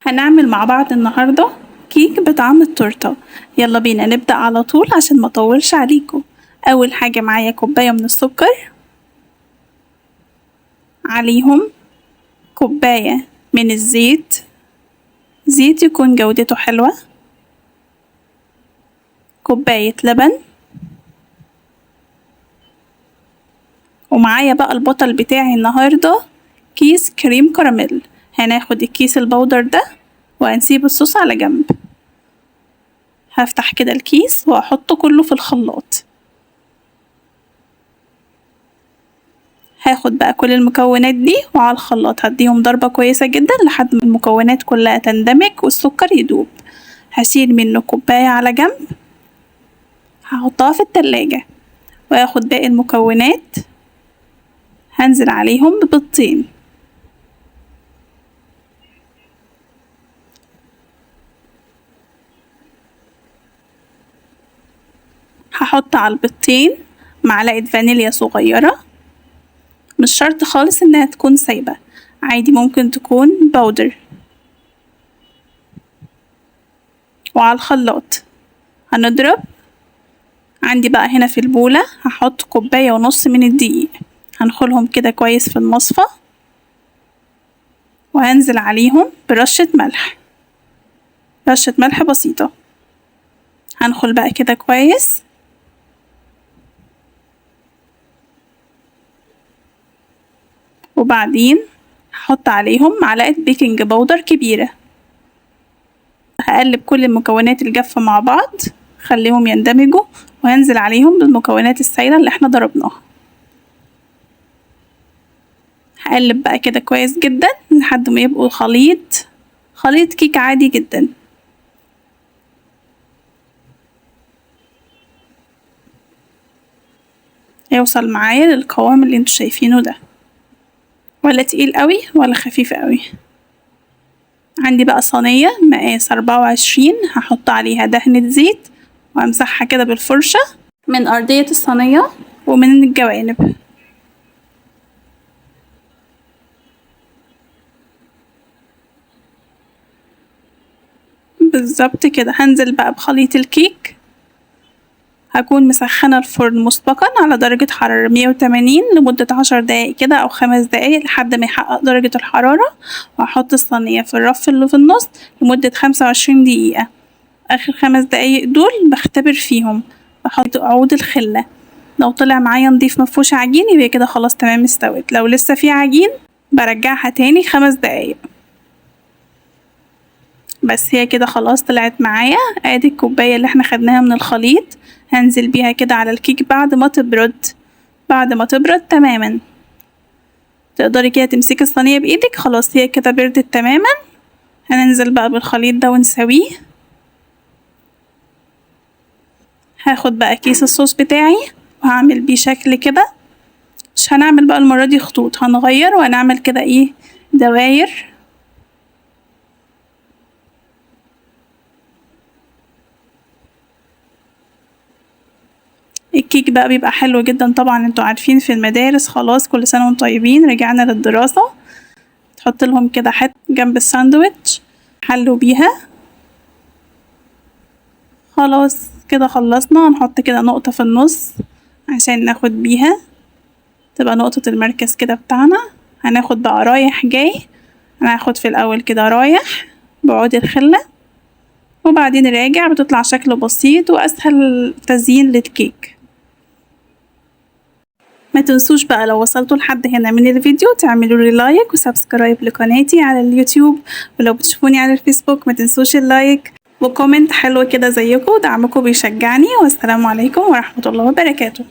هنعمل مع بعض النهاردة كيك بطعم التورتة. يلا بينا نبدأ على طول عشان ما اطولش عليكم. اول حاجة معايا كوباية من السكر، عليهم كوباية من الزيت، زيت يكون جودته حلوة، كوباية لبن، ومعايا بقى البطل بتاعي النهاردة كيس كريم كراميل. هناخد الكيس البودر ده وهنسيب الصوص على جنب. هفتح كده الكيس واحطه كله في الخلاط. هاخد بقى كل المكونات دي وعلى الخلاط هديهم ضربة كويسة جدا لحد ما المكونات كلها تندمج والسكر يدوب. هشيل منه كوباية على جنب، هحطها في التلاجة، واخد باقي المكونات هنزل عليهم ببيضتين. هحط على البيضتين معلقة فانيليا صغيرة، مش شرط خالص انها تكون سايبة، عادي ممكن تكون باودر. وعلى الخلاط هنضرب. عندي بقى هنا في البولة هحط كوباية ونص من الدقيق، هنخلهم كده كويس في المصفى، وهنزل عليهم برشة ملح، رشة ملح بسيطة. هنخل بقى كده كويس. وبعدين هحط عليهم معلقة baking powder كبيرة. هقلب كل المكونات الجافة مع بعض، خليهم يندمجوا، وهنزل عليهم بالمكونات السايلة اللي احنا ضربناها. هقلب بقى كده كويس جدا لحد ما يبقوا خليط كيك عادي جدا. هيوصل معايا للقوام اللي انتوا شايفينه ده، ولا تقيل قوي ولا خفيف قوي. عندي بقى صينية مقاس 24، هحط عليها دهنة زيت وامسحها كده بالفرشة من أرضية الصينية ومن الجوانب. بالظبط كده. هنزل بقى بخليط الكيك. هكون مسخنة الفرن مسبقا على درجة حرارة 180 لمدة 10 دقايق كده أو 5 دقايق لحد ما يحقق درجة الحرارة، وهحط الصينية في الرف اللي في النص لمدة 25 دقيقة. آخر 5 دقايق دول بختبر فيهم، بحط عود الخلة، لو طلع معايا نضيف مفهوش عجين يبقى كده خلاص تمام استوت، لو لسه في عجين برجعها تاني 5 دقايق. بس هي كده خلاص طلعت معايا. ادي الكوباية اللي احنا خدناها من الخليط، هنزل بيها كده على الكيك بعد ما تبرد، بعد ما تبرد تماما تقدري كده تمسكي الصينية بايدك. خلاص هي كده بردت تماما. هننزل بقى بالخليط ده ونسويه. هاخد بقى كيس الصوص بتاعي وهعمل بيه شكل كده، مش هنعمل بقى المرة دي خطوط، هنغير وهنعمل كده ايه، دواير. الكيك بقى بيبقى حلو جدا، طبعا انتوا عارفين في المدارس خلاص، كل سنة وانتم طيبين، رجعنا للدراسة. تحط لهم كده حتة جنب الساندويتش حلوا بيها. خلاص كده خلصنا. هنحط كده نقطة في النص عشان ناخد بيها تبقى نقطة المركز كده بتاعنا. هناخد بقى رايح جاي، هناخد في الأول كده رايح بعود الخلة وبعدين راجع، بتطلع شكله بسيط وأسهل تزيين للكيك. ما تنسوش بقى لو وصلتوا لحد هنا من الفيديو تعملوا لي like و subscribe لقناتي على اليوتيوب، ولو بتشوفوني على الفيسبوك ما تنسوش ال like و comment حلو كده زيكم، دعمكم بيشجعني. والسلام عليكم ورحمة الله وبركاته.